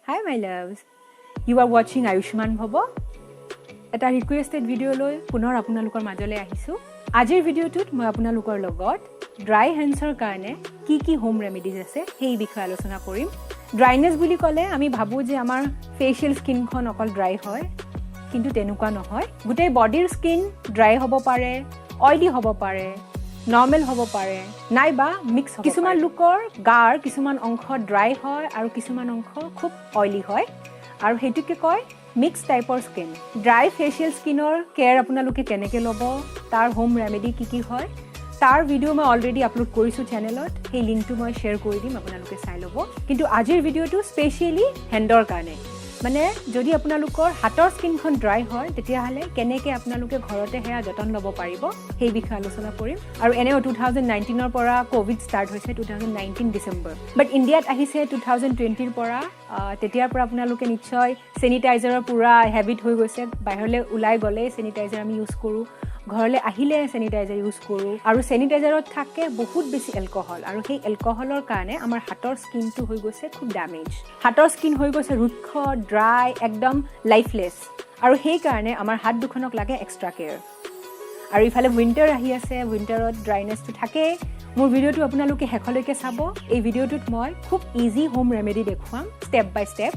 Hi my loves, you are watching Ayushman Bhava. এটা requested video' লৈ পুনৰ আপোনালোকৰ মাজলৈ আহিছোঁ। আজিৰ ভিডিঅ'টোত মই আপোনালোকৰ লগত ড্ৰাই হেণ্ডছৰ কাৰণে কি কি হোম ৰেমেডিজ আছে সেই বিষয়ে আলোচনা কৰিম। ড্ৰাইনেছ বুলি ক'লে আমি ভাবোঁ যে আমাৰ ফেচিয়েল স্কিনখন অকল ড্ৰাই হয়, কিন্তু তেনেকুৱা নহয়। গোটেই বডিৰ স্কিন ড্ৰাই হ'ব পাৰে, অইলি হ'ব পাৰে, নৰ্মেল হ'ব পাৰে, নাইবা মিক্স হ'ব। কিছুমান লোকৰ গাৰ কিছুমান অংশ ড্ৰাই হয় আৰু কিছুমান অংশ খুব অইলি হয়, আৰু সেইটোকে কয় মিক্স টাইপৰ স্কিন। ড্ৰাই ফেচিয়েল স্কিনৰ কেয়াৰ আপোনালোকে কেনেকৈ ল'ব, তাৰ হোম ৰেমেডি কি কি হয়, তাৰ ভিডিঅ' মই অলৰেডি আপলোড কৰিছোঁ চেনেলত। সেই লিংকটো মই শ্বেয়াৰ কৰি দিম, আপোনালোকে চাই ল'ব। কিন্তু আজিৰ ভিডিঅ'টো স্পেচিয়েলি হেণ্ডৰ কাৰণে, মানে যদি আপোনালোকৰ হাতৰ স্কিনখন ড্ৰাই হয়, তেতিয়াহ'লে কেনেকৈ আপোনালোকে ঘৰতে সেয়া যতন ল'ব পাৰিব সেই বিষয়ে আলোচনা কৰিম। আৰু এনেও 2019ৰ পৰা ক'ভিড ষ্টাৰ্ট হৈছে, 2019 ডিচেম্বৰ, বাট ইণ্ডিয়াত আহিছে 2020ৰ পৰা। তেতিয়াৰ পৰা আপোনালোকে নিশ্চয় চেনিটাইজাৰৰ পূৰা হেবিট হৈ গৈছে। বাহিৰলৈ ওলাই গ'লেই চেনিটাইজাৰ আমি ইউজ কৰোঁ, ঘৰলৈ আহিলে চেনিটাইজাৰ ইউজ কৰোঁ। আৰু চেনিটাইজাৰত থাকে বহুত বেছি এলকহল, আৰু সেই এলকহলৰ কাৰণে আমাৰ হাতৰ স্কিনটো হৈ গৈছে খুব ডেমেজ। হাতৰ স্কিন হৈ গৈছে ৰুক্ষ, ড্ৰাই, একদম লাইফলেছ। আৰু সেইকাৰণে আমাৰ হাত দুখনক লাগে এক্সট্ৰা কেয়াৰ। আৰু ইফালে উইণ্টাৰ আহি আছে, উইণ্টাৰত ড্ৰাইনেছটো থাকেই। মোৰ ভিডিঅ'টো আপোনালোকে শেষলৈকে চাব। এই ভিডিঅ'টোত মই খুব ইজি হোম ৰেমেডি দেখুৱাম, ষ্টেপ বাই ষ্টেপ।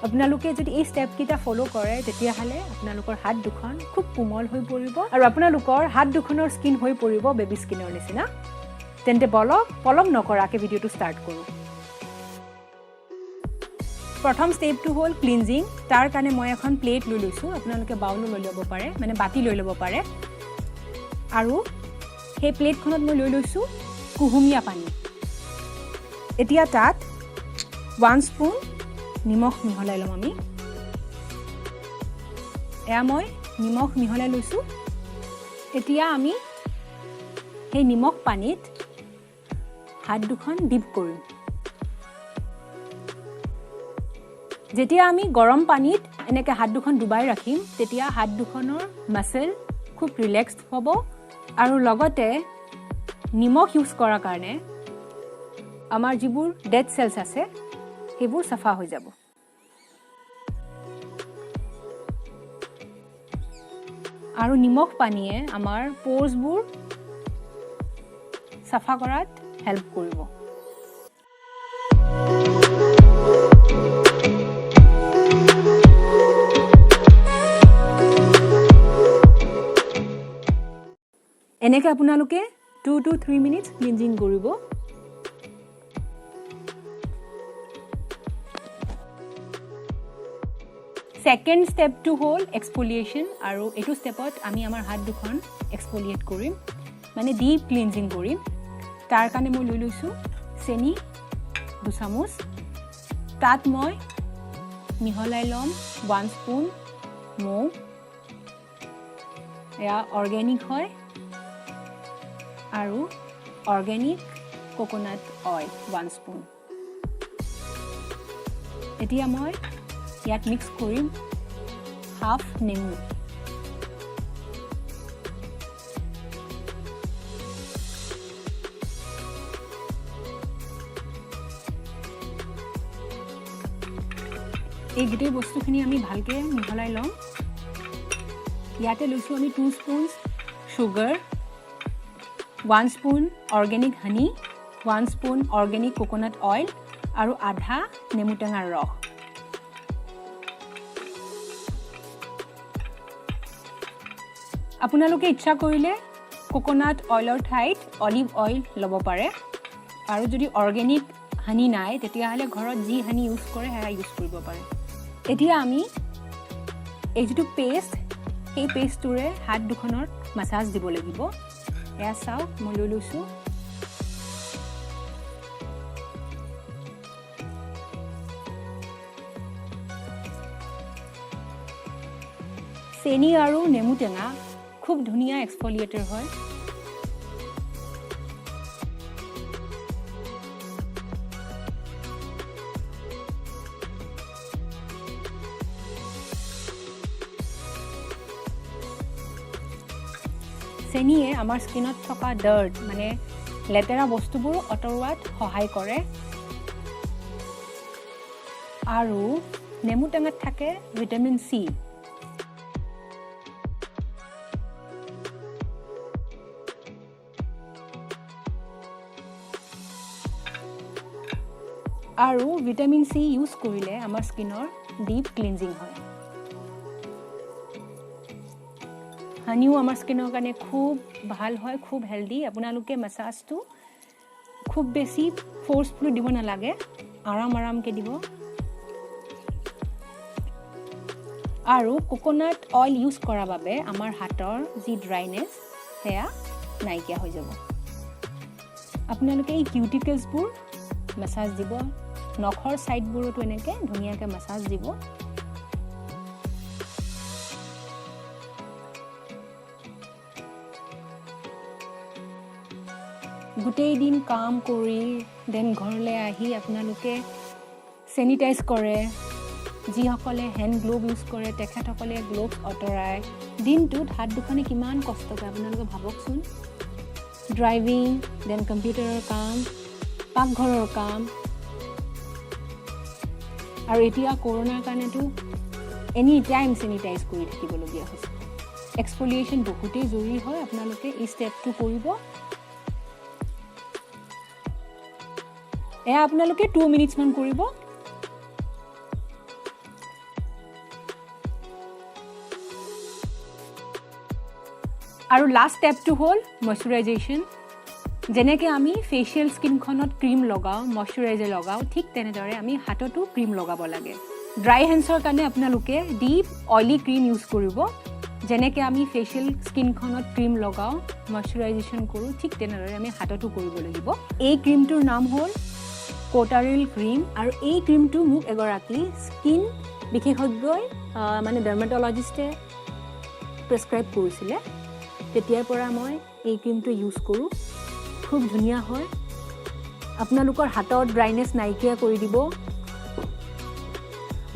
আপোনালোকে যদি এই ষ্টেপকেইটা ফ'ল' কৰে, তেতিয়াহ'লে আপোনালোকৰ হাত দুখন খুব কোমল হৈ পৰিব আৰু আপোনালোকৰ হাত দুখনৰ স্কিন হৈ পৰিব বেবী স্কিনৰ নিচিনা। তেন্তে বলক, পলম নকৰাকৈ ভিডিঅ'টো ষ্টাৰ্ট কৰোঁ। প্ৰথম ষ্টেপটো হ'ল ক্লিনজিং। তাৰ কাৰণে মই এখন প্লেট লৈ লৈছোঁ। আপোনালোকে বাউলো লৈ ল'ব পাৰে, মানে বাতি লৈ ল'ব পাৰে। আৰু সেই প্লেটখনত মই লৈ লৈছোঁ কুহুমীয়া পানী। এতিয়া তাত 1 স্পুন নিমখ মিহলাই ল'ম আমি। এয়া মই নিমখ মিহলাই লৈছোঁ। এতিয়া আমি সেই নিমখ পানীত হাত দুখন ডিপ কৰিম। যেতিয়া আমি গৰম পানীত এনেকৈ হাত দুখন ডুবাই ৰাখিম, তেতিয়া হাত দুখনৰ মাচেল খুব ৰিলেক্সড হ'ব আৰু লগতে নিমখ ইউজ কৰাৰ কাৰণে আমাৰ যিবোৰ ডেড চেলছ আছে সেইবোৰ চাফা হৈ যাব। আৰু নিমখ পানীয়ে আমাৰ প'ৰ্ছবোৰ চাফা কৰাত হেল্প কৰিব। এনেকৈ আপোনালোকে 2 to 3 minutes cleansing কৰিব। ছেকেণ্ড ষ্টেপটো হ'ল এক্সপলিয়েশ্যন। আৰু এইটো ষ্টেপত আমি আমাৰ হাত দুখন এক্সপলিয়েট কৰিম, মানে ডিপ ক্লিনজিং কৰিম। তাৰ কাৰণে মই লৈ লৈছোঁ চেনি 2 চামুচ। তাত মই মিহলাই ল'ম 1 স্পুন মৌ। এয়া অৰ্গেনিক হয়। আৰু অৰ্গেনিক কোকোনাট অইল 1 স্পুন। এতিয়া মই ইয়াত মিক্স কৰিম হাফ নেমু। এই গোটেই বস্তুখিনি আমি ভালকৈ মিহলাই ল'ম। ইয়াতে লৈছোঁ আমি 2 spoons sugar, 1 spoon organic honey, 1 spoon organic coconut oil আৰু আধা নেমু টেঙাৰ ৰস। আপোনালোকে ইচ্ছা কৰিলে কোকোনাট অইলৰ ঠাইত অলিভ অইল ল'ব পাৰে। আৰু যদি অৰ্গেনিক হানি নাই, তেতিয়াহ'লে ঘৰত যি হানি ইউজ কৰে সেয়া ইউজ কৰিব পাৰে। এতিয়া আমি এই যিটো পেষ্ট, সেই পেষ্টটোৰে হাত দুখনত মাছাজ দিব লাগিব। এয়া চাওক, মই লৈ লৈছোঁ। চেনি আৰু নেমু টেঙা খুব ধুনীয়া এক্সফলিয়েটৰ হয়। চেনিয়ে আমাৰ স্কিনত থকা ডাৰ্ট, মানে লেতেৰা বস্তুবোৰ আঁতৰোৱাত সহায় কৰে। আৰু নেমু টেঙাত থাকে ভিটামিন চি। আৰু ভিটামিন চি ইউজ কৰিলে আমাৰ স্কিনৰ ডিপ ক্লিনজিং হয়। হানিও আমাৰ স্কিনৰ কাৰণে খুব ভাল হয়, খুব হেল্ডি। আপোনালোকে মাছাজটো খুব বেছি ফ'ৰ্চফুলি দিব নালাগে, আৰাম আৰামকৈ দিব। আৰু কোকোনাট অইল ইউজ কৰাৰ বাবে আমাৰ হাতৰ যি ড্ৰাইনেছ সেয়া নাইকিয়া হৈ যাব। আপোনালোকে এই কিউটিকলছবোৰ মাছাজ দিব, নখৰ ছাইডবোৰতো এনেকৈ ধুনীয়াকৈ মাছাজ দিব। গোটেই দিন কাম কৰি then ঘৰলৈ আহি আপোনালোকে চেনিটাইজ কৰে। যিসকলে হেণ্ড গ্ল'ভ ইউজ কৰে তেখেতসকলে গ্ল'ভছ আঁতৰাই দিনটোত হাত দুখনে কিমান কষ্ট পায় আপোনালোকে ভাবকচোন। ড্ৰাইভিং, then কম্পিউটাৰৰ কাম, পাকঘৰৰ কাম, আৰু এতিয়া কৰোণাৰ কাৰণেতো এনি টাইম চেনিটাইজ কৰি থাকিবলগীয়া হৈছে। এক্সফলিয়েশ্যন বহুতেই জৰুৰী হয়, আপোনালোকে এই ষ্টেপটো কৰিব। এয়া আপোনালোকে 2 মিনিটছমান কৰিব। আৰু লাষ্ট ষ্টেপটো হ'ল মইশ্চাৰাইজেশ্যন। যেনেকৈ আমি ফেচিয়েল স্কিনখনত ক্ৰীম লগাওঁ, মইশ্চাৰাইজাৰ লগাওঁ, ঠিক তেনেদৰে আমি হাততো ক্ৰীম লগাব লাগে। ড্ৰাই হেণ্ডছৰ কাৰণে আপোনালোকে ডিপ অইলি ক্ৰীম ইউজ কৰিব। যেনেকৈ আমি ফেচিয়েল স্কিনখনত ক্ৰীম লগাওঁ, মইশ্চাৰাইজেশ্যন কৰোঁ, ঠিক তেনেদৰে আমি হাততো কৰিব লাগিব। এই ক্ৰীমটোৰ নাম হ'ল কোটাৰিল ক্ৰীম। আৰু এই ক্ৰীমটো মোক এগৰাকী স্কিন বিশেষজ্ঞই, মানে ডাৰ্মাটলজিষ্টে প্ৰেছক্ৰাইব কৰিছিলে। তেতিয়াৰ পৰা মই এই ক্ৰীমটো ইউজ কৰোঁ। খুব ধুনীয়া হয়, আপোনালোকৰ হাতত ড্ৰাইনেছ নাইকিয়া কৰি দিব,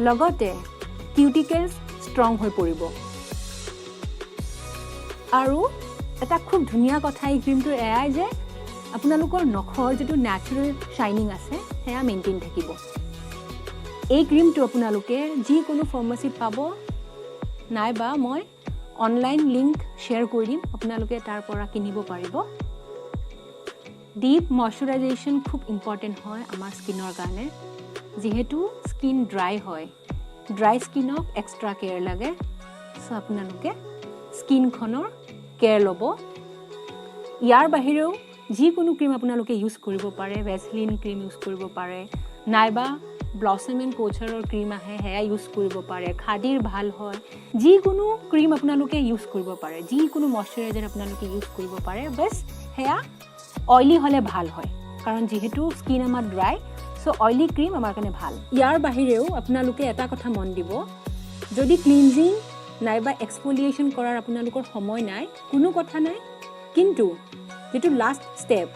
লগতে কিউটিকেলছ ষ্ট্ৰং হৈ পৰিব। আৰু এটা খুব ধুনীয়া কথা এই ক্ৰীমটোৰ এয়াই যে আপোনালোকৰ নখৰ যিটো নেচাৰেল শ্বাইনিং আছে সেয়া মেইনটেইন থাকিব। এই ক্ৰীমটো আপোনালোকে যিকোনো ফাৰ্মাচীত পাব, নাইবা মই অনলাইন লিংক শ্বেয়াৰ কৰি দিম, আপোনালোকে তাৰ পৰা কিনিব পাৰিব। ডিপ মইশ্চাৰাইজেশ্যন খুব ইম্পৰ্টেণ্ট হয় আমাৰ স্কিনৰ কাৰণে। যিহেতু স্কিন ড্ৰাই হয়, ড্ৰাই স্কিনক এক্সট্ৰা কেয়াৰ লাগে। চ' আপোনালোকে স্কিনখনৰ কেয়াৰ ল'ব। ইয়াৰ বাহিৰেও যিকোনো ক্ৰীম আপোনালোকে ইউজ কৰিব পাৰে, ভেচলিন ক্ৰীম ইউজ কৰিব পাৰে, নাইবা ব্লছম এণ্ড কোচাৰৰ ক্ৰীম আহে সেয়া ইউজ কৰিব পাৰে, খাদীৰ ভাল হয়। যিকোনো ক্ৰীম আপোনালোকে ইউজ কৰিব পাৰে, যিকোনো মইশ্চাৰাইজাৰ আপোনালোকে ইউজ কৰিব পাৰে, বাছ সেয়া অইলি হ'লে ভাল হয়, কাৰণ যিহেতু স্কিন আমাৰ ড্ৰাই, চ' অইলি ক্ৰীম আমাৰ কাৰণে ভাল। ইয়াৰ বাহিৰেও আপোনালোকে এটা কথা মন দিব, যদি ক্লিনজিং নাইবা এক্সফলিয়েশ্যন কৰাৰ আপোনালোকৰ সময় নাই, কোনো কথা নাই, কিন্তু যিটো লাষ্ট ষ্টেপ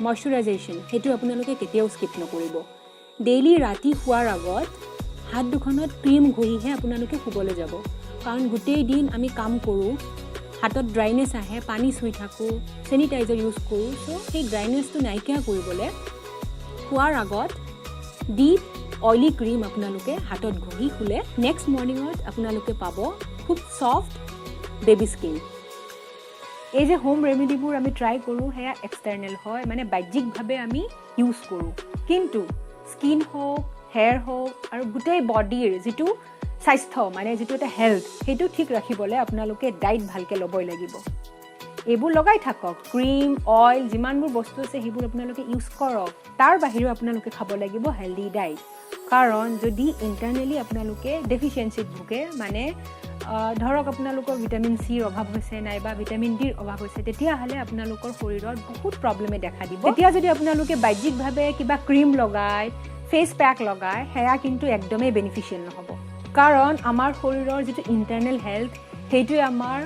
মইশ্চাৰাইজেশ্যন, সেইটো আপোনালোকে কেতিয়াও স্কিপ নকৰিব। ডেইলি ৰাতি শোৱাৰ আগত হাত দুখনত ক্ৰীম ঘঁহিহে আপোনালোকে শুবলৈ যাব, কাৰণ গোটেই দিন আমি কাম কৰোঁ, হাতত ড্ৰাইনেছ আহে, পানী চুই থাকোঁ, চেনিটাইজাৰ ইউজ কৰোঁ। চ' সেই ড্ৰাইনেছটো নাইকিয়া কৰিবলৈ শোৱাৰ আগত ডিপ অইলি ক্ৰীম আপোনালোকে হাতত ঘঁহি শুলে নেক্সট মৰ্ণিঙত আপোনালোকে পাব খুব ছফ্ট বেবী স্কিন। এই যে হোম ৰেমেডিবোৰ আমি ট্ৰাই কৰোঁ সেয়া এক্সটাৰ্নেল হয়, মানে বাহ্যিকভাৱে আমি ইউজ কৰোঁ, কিন্তু স্কিন হওক, হেয়াৰ হওক আৰু গোটেই বডিৰ যিটো স্বাস্থ্য, মানে যিটো এটা হেল্থ, সেইটো ঠিক ৰাখিবলৈ আপোনালোকে ডাইট ভালকৈ ল'বই লাগিব। এইবোৰ লগাই থাকক, ক্ৰীম, অইল, যিমানবোৰ বস্তু আছে সেইবোৰ আপোনালোকে ইউজ কৰক। তাৰ বাহিৰেও আপোনালোকে খাব লাগিব হেল্ডি ডাইট, কাৰণ যদি ইণ্টাৰনেলি আপোনালোকে ডেফিচিয়েঞ্চিত ভোগে, মানে ধৰক আপোনালোকৰ ভিটামিন চিৰ অভাৱ হৈছে নাইবা ভিটামিন ডিৰ অভাৱ হৈছে, তেতিয়াহ'লে আপোনালোকৰ শৰীৰত বহুত প্ৰব্লেমে দেখা দিব। তেতিয়া যদি আপোনালোকে বাহ্যিকভাৱে কিবা ক্ৰীম লগায়, ফেচ পেক লগায়, সেয়া কিন্তু একদমেই বেনিফিচিয়েল নহ'ব, কাৰণ আমাৰ শৰীৰৰ যিটো ইণ্টাৰনেল হেল্থ সেইটোৱে আমাৰ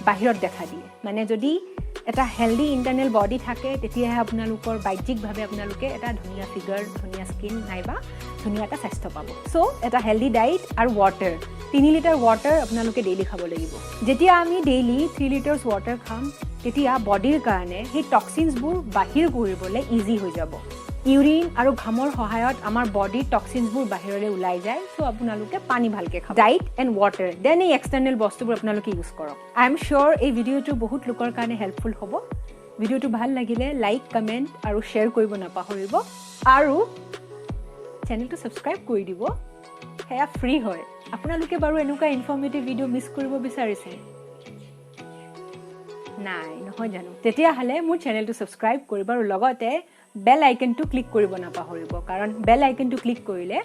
বাহিৰত দেখা দিয়ে। মানে যদি এটা হেল্ডি ইণ্টাৰনেল বডি থাকে তেতিয়াহে আপোনালোকৰ বাহ্যিকভাৱে আপোনালোকে এটা ধুনীয়া ফিগাৰ, ধুনীয়া স্কিন নাইবা ধুনীয়া এটা স্বাস্থ্য পাব। চ' এটা হেল্ডি ডাইট আৰু ৱাটাৰ, 3 লিটাৰ ৱাটাৰ আপোনালোকে ডেইলি খাব লাগিব। যেতিয়া আমি ডেইলি 3 লিটাৰ্ছ ৱাটাৰ খাম তেতিয়া বডিৰ কাৰণে সেই টক্সিনছবোৰ বাহিৰ কৰিবলৈ ইজি হৈ যাব। ইউৰিন আৰু ঘামৰ সহায়ত আমাৰ বডিৰ টক্সিনছবোৰ বাহিৰলৈ ওলাই যায়। চ' আপোনালোকে পানী ভালকৈ খাব, ডাইট এণ্ড ৱাটাৰ, then এই এক্সটাৰ্নেল বস্তুবোৰ আপোনালোকে ইউজ কৰক। I am চিয়'ৰ, এই ভিডিঅ'টো বহুত লোকৰ কাৰণে হেল্পফুল হ'ব। ভিডিঅ'টো ভাল লাগিলে লাইক, কমেণ্ট আৰু শ্বেয়াৰ কৰিব নাপাহৰিব আৰু চেনেলটো ছাবস্ক্ৰাইব কৰি দিব, সেয়া ফ্ৰী হয়। আপোনালোকে বাৰু এনেকুৱা ইনফৰ্মেটিভ ভিডিঅ' মিছ কৰিব বিচাৰিছে নাই নহয় জানো? তেতিয়াহ'লে মোৰ চেনেলটো ছাবস্ক্ৰাইব কৰিব আৰু লগতে বেল আইকনটো ক্লিক কৰিব নাপাহৰিব, কাৰণ বেল আইকনটো ক্লিক কৰিলে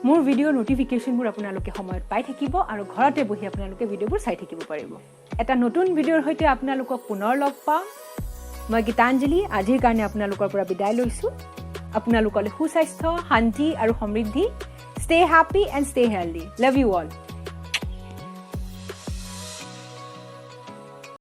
মোৰ ভিডিঅ' ন'টিফিকেশ্যনবোৰ আপোনালোকে সময়ত পাই থাকিব আৰু ঘৰতে বহি আপোনালোকে ভিডিঅ'বোৰ চাই থাকিব পাৰিব। এটা নতুন ভিডিঅ'ৰ সৈতে আপোনালোকক পুনৰ লগ পাম। মই গীতাঞ্জলি আজিৰ কাৰণে আপোনালোকৰ পৰা বিদায় লৈছোঁ। আপোনালোকলৈ সুস্বাস্থ্য, শান্তি আৰু সমৃদ্ধি। Stay happy and stay healthy. Love you all.